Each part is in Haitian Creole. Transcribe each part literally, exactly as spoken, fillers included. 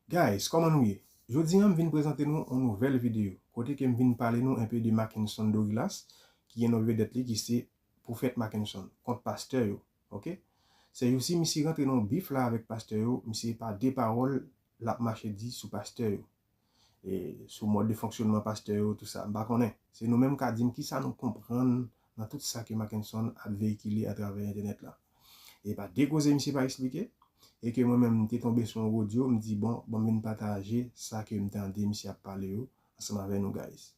Guys, kòman nou ye? Jodi a, m vin prezante nou yon nouvèl videyo, kote ke m vin pale nou enpe de Mackenson Dorilas, ki gen non vedèt li, ki se Pwofèt Mackenson, kont pastè yo, oke? Sèjousi, misye rantre nan yon bif la avèk pastè yo, misye pa de pawòl l ap mache di sou pastè yo. E sou mòd de fonksyonman pastè yo, tou sa, m pa konnen. Se nou menm ka di m kisa nou konprann nan tout sa ke Mackenson ap veyikile atravè entènèt la. E pa de koze misye pa eksplike, e ke mwen menm m te tonbe sou yon odyo, m di, "Bon, ban m vin pataje sa ke m tande misye ap pale yo ansanm avè nou, guys."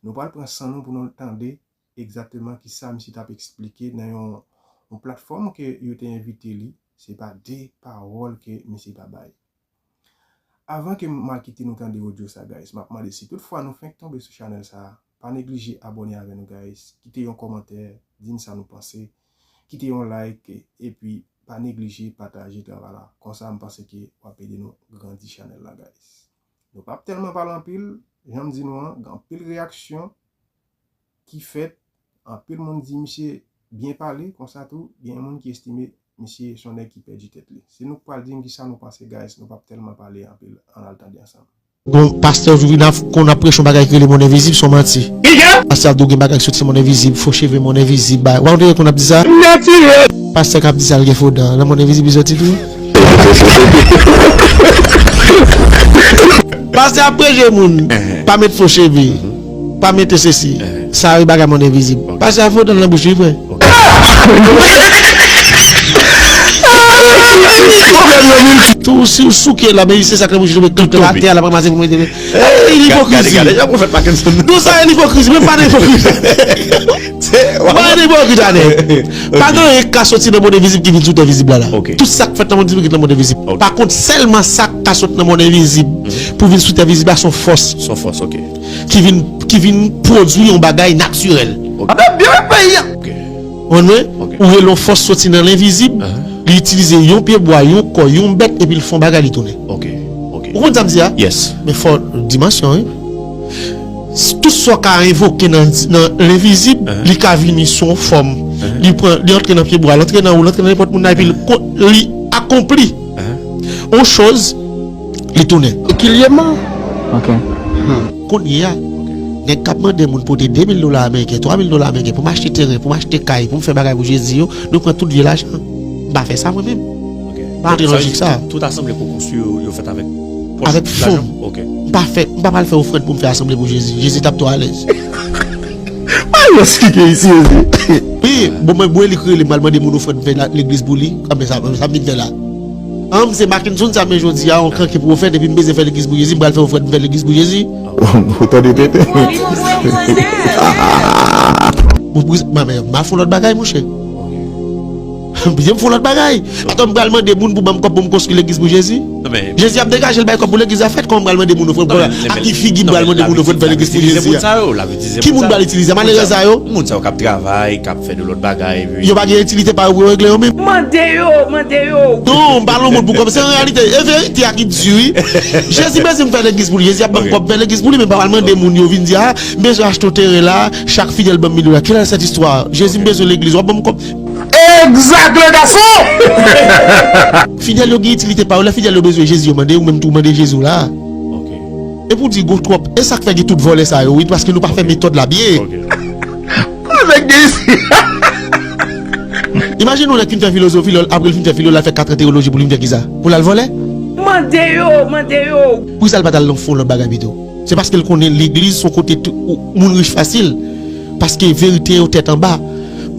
Nou pral pran san nou pou nou tande egzakteman kisa misye t ap eksplike nan yon, yon platfòm ke yo te envite li, se pa de pawòl ke misye pa bay. Avan ke m al kite nou tande odyo sa, guys, m ap mande, si tout fwa nou fenk tonbe sou chanèl sa, pa neglije abòne avè nou, guys, kite yon kòmantè, di n sa nou panse, kite yon like, epi pa neglije pataje travay la. Konsa, m panse ke w ap ede nou grandi chanèl la, guys. Nou p ap tèlman pale anpil, jan m di nou an, gen anpil reyaksyon ki fèt, anpil moun di misye byen pale, konsa tou, gen moun ki estime misye se yon nèg ki pèdi tèt li. Se nou k pral di m kisa nou panse, guys, nou p ap tèlman pale anpil, ann al tande ansanm. Bon, pastè Juvenal konn ap preche yon bagay ki rele mond envizib, se yon manti. Pastè ap di w gen bagay ki soti nan mond envizib, fo cheve mond envizib, bay. Ou pa konn konn ap di sa? Pastè k ap di sa, l gen fo dan. Nan mond envizib, li soti tou. Pastè ap preche moun, pa met fo cheve, pa mete sesi. Sa yo bagay mond envizib. Pastè a fo dan nan bouch li, frè. Tou si w souke la, men se sa k nan bouch li, tout atè a l ap ranmase pou mete. Ey, ipokrizi. Gade, gade, jan pwofèt Mackenson. Tout sa e ipokrizi, men pa nan ipokrizi. Pa nan ipokrizi, anè. Pa gen anyen k ka soti nan mond envizib ki vin sou tè vizib la, la. Tout sa k fèt nan mond envizib ki nan mond envizib. Pa kont, sèlman sa k ka soti nan mond envizib pou vin sou tè vizib la, se yon fòs. Se yon fòs, oke. Ki vin, ki vin pwodui yon bagay natirèl. Ann byen peyi a. Ou konprann mwen? Ou rele yon fòs soti nan lenvizib, li itilize yon pye bwa, yon kò, yon bèt, epi l fè yon bagay, li tounen. Ou konn sa m di a? Men fò dimansyon, wi. Tout sa w ka envoke nan, nan lenvizib, li ka vini sou yon fòm. Li pran, li antre nan pye bwa, l antre nan ou, l antre nan nenpòt moun la, epi l, li akonpli yon choz, li tounen. Kilyeman. Kounye a, nèg k ap mande moun pote de mil dola ameriken, twa mil dola ameriken pou m achte teren, pou m achte kay, pou m fè bagay pou Jezi yo, nou pran tout vye lajan. M pa fè sa mwen menm. M pa antre nan lojik sa. Tout asanble pou konstwi yo, yo fèt avèk pòch lajan? Avèk fon. M pa fè, m pa pral fè ofrann pou m fè asanble pou Jezi. Jezi t ap twò alèz. Mwen eksplike isi, Jezi. Wi, bon, mwen bwè li k rele m al mande moun ofrann pou fè legliz pou li. Anben sa, sa m vin fè la. An, m se Mackenson sa, men jodi a, yon kanke pwofèt, epi m bezwen fè legliz pou Jezi, m pral fè ofrann pou fè legliz pou Jezi. Ou tande tenten. Ou priz, mwen, men, m a fè yon lòt bagay, monchè. Byen, m fè yon lòt bagay. Atò, m pral mande moun pou ban m kòb pou m konstwi legliz pou Jezi. Jezi ap degaje l bay kòb pou legliz la fèt, kòman m pral mande moun ofrann pou, ak ki figi m pral mande moun ofrann pou fè legliz pou Jezi a? Ki moun pral itilize? Malerèz sa yo? Moun sa yo k ap travay, k ap fè de lòt bagay, wi. Yo pa gen itilite pa yo pou yo regle yo menm? Mande yo, mande yo. Non, m pa lòt moun pou kòb. Se an reyalite. E verite a ki di, wi. Jezi bezwen m fè legliz pou li. Jezi ap ban m kòb fè legliz pou li, men m pa pral mande moun yo vin di, a, m bezwen achte yon teren la, chak fidèl ban m mil dola. Quelle est cette histoire? Jezi, m bezwen legliz, w ap ban m kòb. Egzak, le gason! Fidèl yo gen itilite pa yo. Lè fidèl yo bezwen Jezi, yo mande, ou menm tou mande Jezi w la. E pou di gwo twòp, e sa k fè gen tout vòlè sa yo, wi, paske nou pa fè metòd la byen. Imajine yon nèg fin fè filozofi, lè l, apre l fin fè filo, l al fè kat an teyoloji pou li vin fè kisa? Pou l al vòlè? Mande yo, mande yo. Poukisa l pa t al nan fon lòt bagay pito? Se paske l konnen legliz se yon kote tou, ou, moun rich fasil. Paske verite yo tèt anba.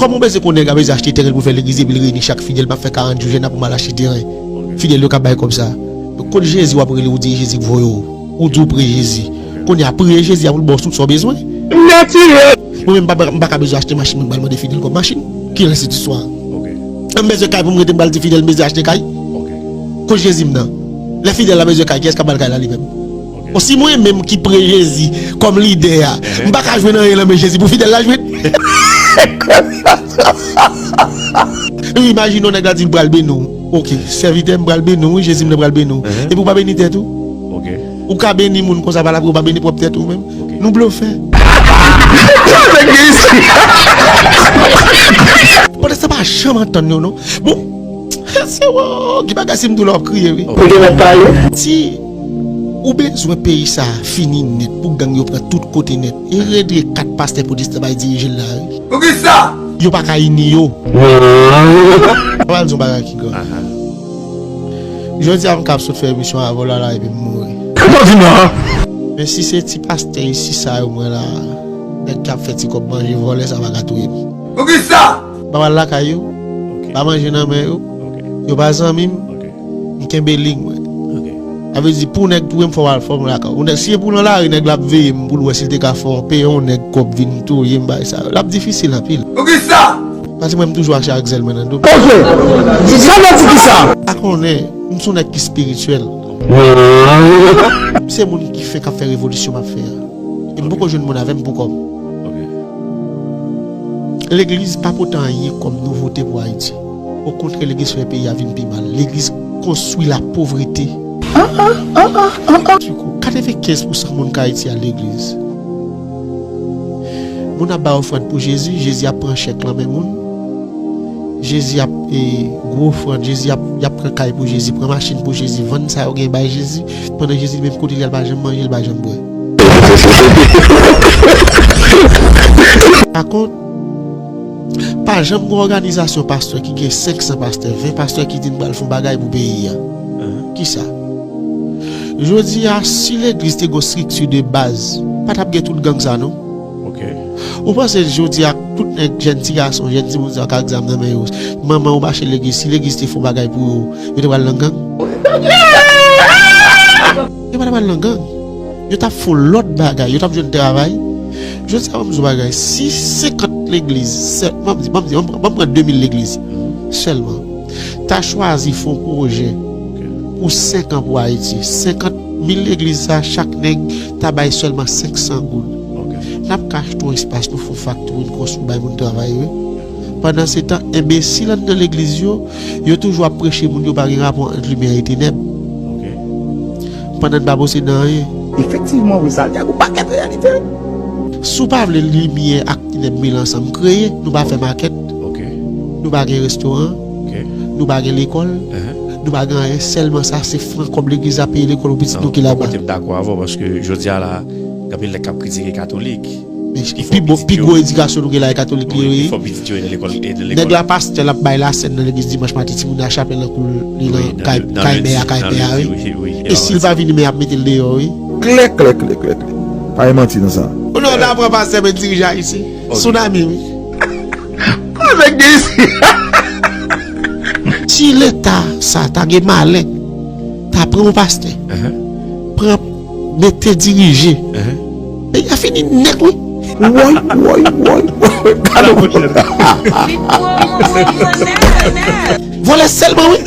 Kòman w bezwen konnen nèg la bezwen achte teren pou l fè legliz epi l reyini chak fidèl, m ap fè karant jou jèn apre m al achte teren. Fidèl yo ka bay kòb sa. Kot Jezi w ap rele, ou di Jezi k voye w. Ou di w priye Jezi. Kounye a, priye Jezi a pou l ba w tout sa w bezwen. Natirèl. Mwen menm, m pa, m pa ka bezwen achte machin, mwen pral mande fidèl kòb machin. Kilès se istwa a? M bezwen kay pou m rete, m pral di fidèl m bezwen achte kay. Kot Jezi m nan? Lè fidèl la bezwen kay, kiyès k ap ba l kay la li menm? O, si mwen menm ki pran Jezi kòm lidè a, m pa ka jwenn anyen nan men Jezi pou fidèl la jwenn? Ou imajine yon nèg la di l pral beni w. Oke, sèvitè, m pral beni w, wi, Jezi m nan pral beni w. Epi w pa beni tèt ou? Ou ka beni moun konsa pa la, ou pa beni pwòp tèt ou menm? Nou blofè. Pandan sa pa janm antann yo, non. Bon, se wo, ki bagay si m tou la w ap kriye, wi. Ou te mèt pale. Si Ou bezwen peyi sa a fini nèt pou gang yo pran tout kote nèt. E rele kat pastè pwotestan bay dirije l la wi. Poukisa? Yo pa ka ini yo. Pral di yon bagay ki gran. Jodi a m kab sot fè emisyon avè w la la epi m mouri. Ou pa di non. Men si se ti pastè isi sa yo m wè la, nèg k ap fè ti kòb manje vòlè sa pa ka touye m. Poukisa? M pa pral lakay yo. M pa manje nan men yo. Yo pa zanmi m. M kenbe liy mwen. Sa vle di pou nèg touye m fò w al fò m lakay ou. Nèg si e pou l nan lari nèg la ap veye m pou l wè si l te ka fè yon peye yon nèg kòb vin touye m bagay sa yo. L ap difisil anpil. Poukisa? Paske mwen m toujou achte ak zèl mwen nan do m. Sa vle di kisa? A konnen, m se yon nèg ki espirityèl. M se moun ki fenk ap fè revolisyon m ap fè a. E m poko jwenn moun avè m pou kò m. Legliz pa pote anyen kòm nouvote pou Ayiti. Okontrè, legliz fè peyi a vin pi mal. Legliz konstwi lapovrete. Katrevenkenz pousan moun k Ayiti al legliz. Moun ap bay ofrann pou Jezi, Jezi ap pran chèk lan men moun. Jezi ap e, gwo ofrann, Jezi ap, y ap pran kay pou Jezi, pran machin pou Jezi, vann sa yo gen bay Jezi, pandan Jezi li menm kote li al pa janm manje, li pa janm bwè. Pa kont, pa janm gen òganizasyon pastè ki gen senk san pastè, ven pastè ki di n pral fè yon bagay pou peyi a. Kisa? Jodi a, si legliz te gen yon estrikti de baz, pa t ap gen tout gang sa non. Ou panse jodi a tout nèg, jèn ti gason, jèn timoun sa yo k ak zam nan men yo, manman yo mache legliz, si legliz te fè yon bagay pou yo, yo te pral nan gang? Yo pa t ap pral nan gang. Yo t ap fè yon lòt bagay, yo t ap jwenn travay. Jodi a ban m di w bagay, si senkant legliz, sèl, ban m di, ban m di, ban m pran, ban m pran de mil legliz sèlman, ta chwazi fè yon pwojè pou senk an pou Ayiti, senkant mil legliz sa, chak nèg ta bay sèlman senk san goud. N ap ka achte yon espas pou fè yon faktori, n konstwi, bay moun travay wi. Pandansetan, enbesil anndan legliz yo, yo toujou ap preche moun yo pa gen rapò ant limyè e tenèb. Pandan n pa posede anyen. Efektivman wi, Zaltak, ou pakèt reyalite wi. Si w pa vle limyè ak tenèb mele ansanm, kreye, nou pa fè makèt. Nou pa gen restoran. Nou pa gen lekòl. Nou pa gen anyen. Sèlman sa, se fran kòb legliz la peye lekòl pou pitit nou ki laba. Kote m dakò avè w, paske jodi a la, gen anpil nèg k ap kritike katolik. Men pi bon, pi gwo edikasyon nou gen la e katolik li ye wi. Nèg la pastè l ap bay lasèn nan legliz dimanch maten, timoun nan chapèl nan kou li nan kay, kay mè a, kay pè a wi. E si l pa vini, mè a ap mete l deyò wi. Klè, klè, klè, klè, klè. Pa gen manti nan sa. Ou non, ta pran pastè men dirije Ayiti. Tsunami wi. Kòman nèg gen isi? Si leta sa ta gen malè, ta pran yon pastè, pran, mete dirije, peyi a fini nèt wi. Woy, woy, woy, woy. Gade yon vòlè sèlman wi.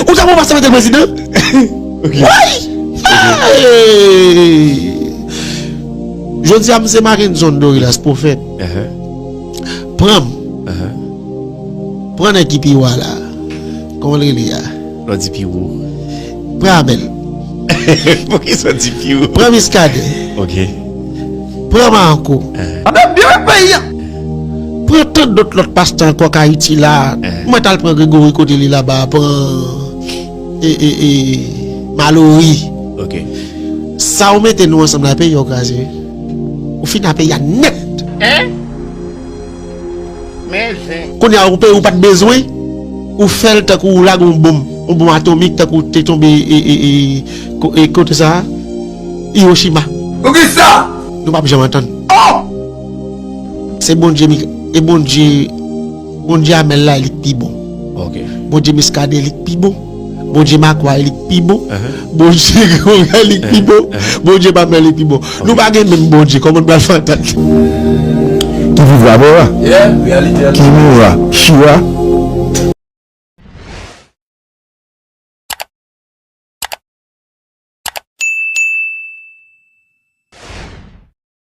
Ou ta pran yon pastè mete l prezidan? Woy. Jodi a m se Mackenson Dorilas pwofèt. Pran m. Pran nèg ki pi wo a la. Kòman l rele a? Lè w di pi wo. Pran Abèl. Poukisa w di pi wo? Pran Miskaden. Pran Marco. Ann ap byen wè peyi a. Pran tant dòt lòt pastè ankò k Ayiti la. Mwen t al pran Gregory kote li laba, pran e, e, e, Malory. Sa w mete nou ansanm la, peyi a w kraze wi. Ou fini a peyi a nèt. Kounye a ou peyi ou pa t bezwen, ou fè l tankou ou lage yon bonm, yon bonm atomik tankou te tonbe e, e, e, ko- e kote sa a? Hiroshima. Poukisa? Nou p ap janm antann. Se Bondye, e Bondye, Bondye Amèl la, li k pi bon. Bondye Miskaden, li k pi bon. Bondye Makwa, li k pi bon. Bondye Gregory, li k pi bon. Bondye Pamèl, li k pi bon. Nou pa gen menm Bondye, kòman n pral fè antann? Ki viva bora, ki moura, chira,